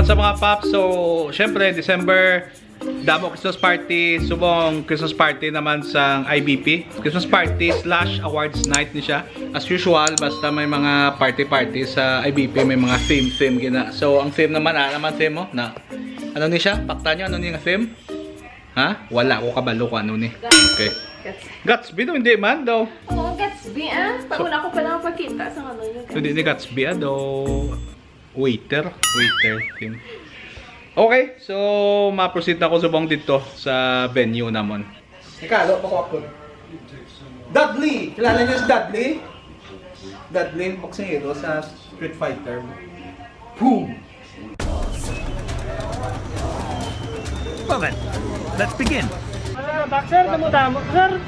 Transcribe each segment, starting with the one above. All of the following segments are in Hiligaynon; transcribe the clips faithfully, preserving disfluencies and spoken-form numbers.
Sa mga paps, so, syempre, December, damo Christmas party, subong Christmas party naman sa I B P. Christmas party slash awards night ni siya. As usual, basta may mga party-party sa I B P, may mga theme-theme gina. So, ang theme naman, ah, naman theme mo, na. Ano ni siya? Pakta nyo, ano ni nga theme? Ha? Wala ko kabalo kung ano ni. Okay. Gatsby daw, hindi man daw. Oo, Gatsby, ah. Pag So, wala ko pala makakita sa ano yun. Hindi ni Gatsby, ah, daw waiter. Waiter. Team. Okay, so ma-proceed na ko subong dito sa venue namon. Ikalo pa ko ako. Dudley! Kilala niyo si Dudley? Dudley, boksingero sa Street Fighter. Boom! Well then, let's begin. Ano, boxer? Damo-damo, sir.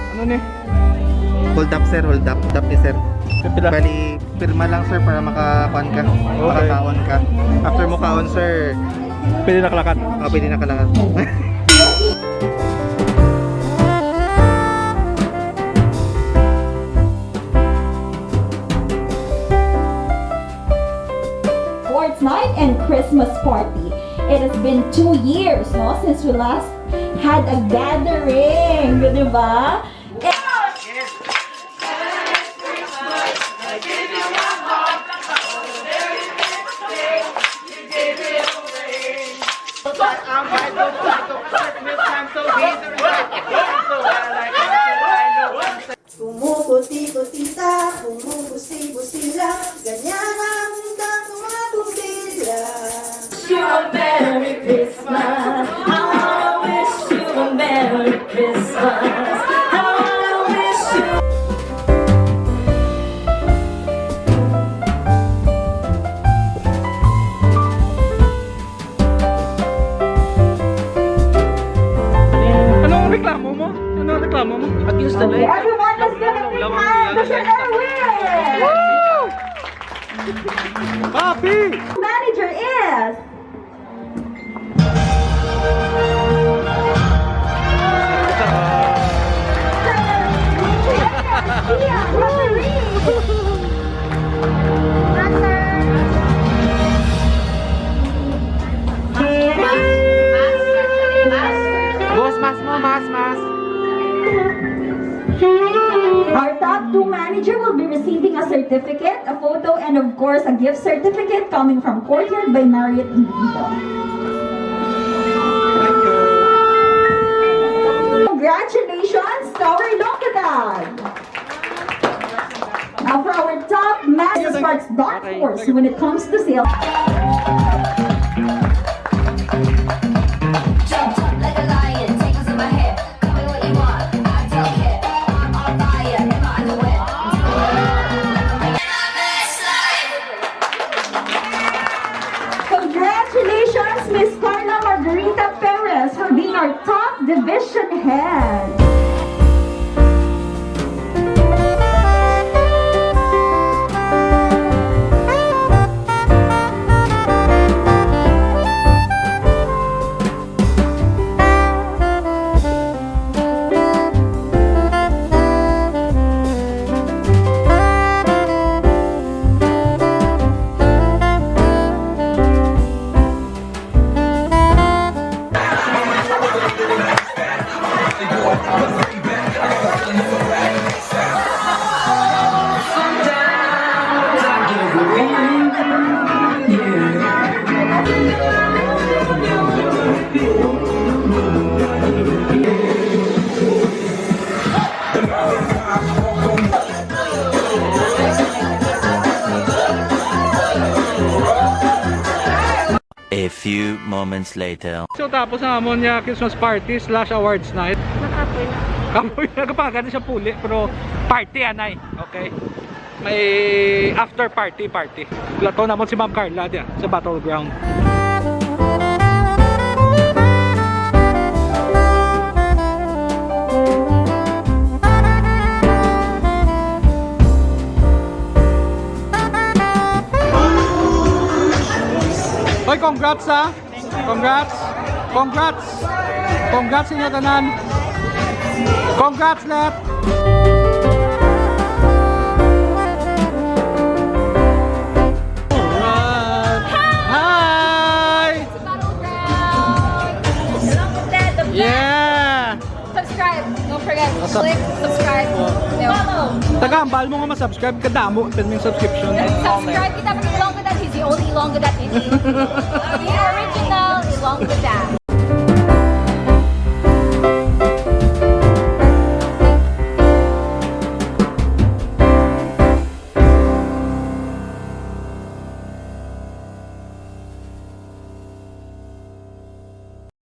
Ano ni? Hold up, sir. Hold up. Hold up ni sir. Pila? Bali, pirma lang, sir, para makakuan ka. Okay. Makakaon ka. After mo kaon, sir. Pwede na kalakad. Oh, pwede na kalakad. Sports night and Christmas party. It has been two years, no, since we last had a gathering, di ba? Kumukuti-kuti ta, kumubusi-busi lang, ganyan ang damo akong dila. Wish you a Merry Christmas. I wanna wish you a Merry Christmas. I wanna wish you Anong reklamo mo? Anong reklamo mo? At yung sa Okay, everyone, let's give a big hand to Sir Erwin! Woo! Papi! Manager is Boss, mask mo, mask, mask. Our top two manager will be receiving a certificate, a photo, and of course, a gift certificate coming from Courtyard by Marriott Iloilo. Congratulations, Tower Dokatag! Now for our top Master Sparks dark horse when it comes to sales. Jump, jump like a lion, take what's in my hand. Call me what you want, I don't care. I'm on fire, in my underwear. Congratulations, Miss Carla Margarita Perez, for being our top division head. A few moments later. So, tapos ang amon nga Christmas party slash awards night. Nakapoy na. Kapoy na, kapagana siya puli, pero party anay. Okay. May after party, party. Plato namon si Ma'am Carla diya sa Battleground. Oy, congrats ha! Congrats! Congrats! Congrats sa inyo tanan! Congrats, Let! Alright! Hi! Battleground! Yeah! Subscribe! Don't forget, Sub- click subscribe. Follow! Taga-ambal mo nga ma-subscribe, kadamo pa ning subscription. Subscribe kita, pero long ka that, he's the only long ka that in you. The original.